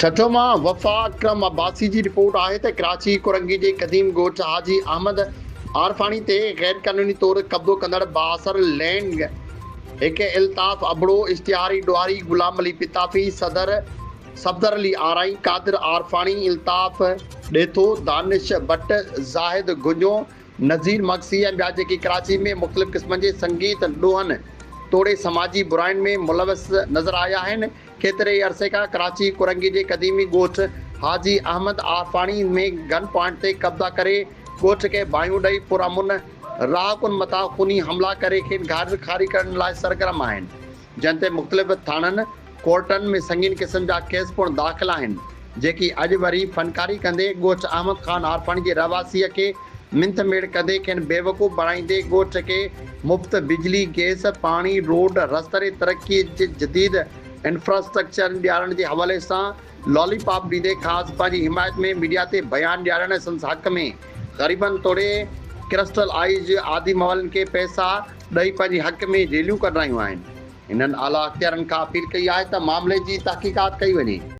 ٺٽو مان وفا اڪرم عباسي جي رپورٽ آهي ته ڪراچي ڪورنگي جي قديم ڳوٺ حاجي احمد عارفاڻي تي غيرقانوني طور قبضو ڪندڙ بااثر لينگ هڪ الطاف ابڙو، اشتهاري ڏوهاري غلام علي پتافي، صدر صفدر علي آرائين، قادر عارفاڻي، الطاف ڏيٿو، دانش بٽ، زاهد گهنجو، نذير مگسي ۽ ٻيا جيڪي ڪراچي ۾ مختلف قسمن جي سنگيت ڏوهن توڙي سماجي براين ۾ ملوث نظر آيا آهن. ڪيتري ئي عرصي کان ڪراچي ڪورنگي جي قديمي ڳوٺ حاجي احمد عارفاڻي ۾ گن پوائنٽ تي قبضا ڪري ڳوٺ کي باهيون ڏئي پرامن رهاڪن مٿان خوني حملا ڪري کين گهر خالي ڪرڻ لاء سرگرم آهن جنهن تي مختلف ٿاڻن ڪورٽن ۾ سنگين قسم جا ڪيس پڻ داخل آهن جيڪي اڄ وري فنڪاري ڪندي ڳوٺ احمد خان عارفاڻي جي رهواسي کي منٿ ميڙ ڪندي کين بيوقوف بڻائيندي ڳوٺ کي مفت بجلي، گئس، پاڻي، روڊ، رستن ۽ ترقي جي جديد انفراسٽرڪچر ڏيارڻ جي حوالي سان لالي پاپ ڏيندي خاص پنهنجي حمايت ۾ ميڊيا تي بيان ڏيارڻ ۽ سندس حق ۾ غريبن توڙي ڪرسٽل آئيز جي عادي موالين کي پئسا ڏئي پنهنجي حق ۾ ريليون ڪڍرايون آهن. هنن اعليٰ اختيارين کان اپيل ڪئي آهي ته معاملي جي تحقيقات ڪئي وڃي.